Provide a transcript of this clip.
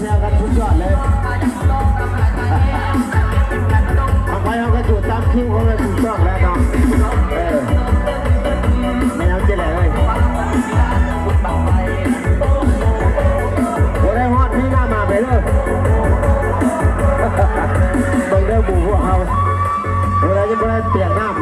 ແຊວກັນສຸດຍອດເລີຍ. ບັ້ງໄຟເຮົາກໍຈູດຕາມຄິວຂອງເຮົາຖືກຕ້ອງແລ້ວເນາະ. ເອີ ແນວຈັ່ງໃດເອີຍ ບໍ່ໄດ້ຮອດມີໜ້າມາໄປເດີ. ເບິ່ງເດີໝູ່ພວກເຮົາ ເວລາຍັງບໍ່ໄດ້ປຽກນ້ຳ.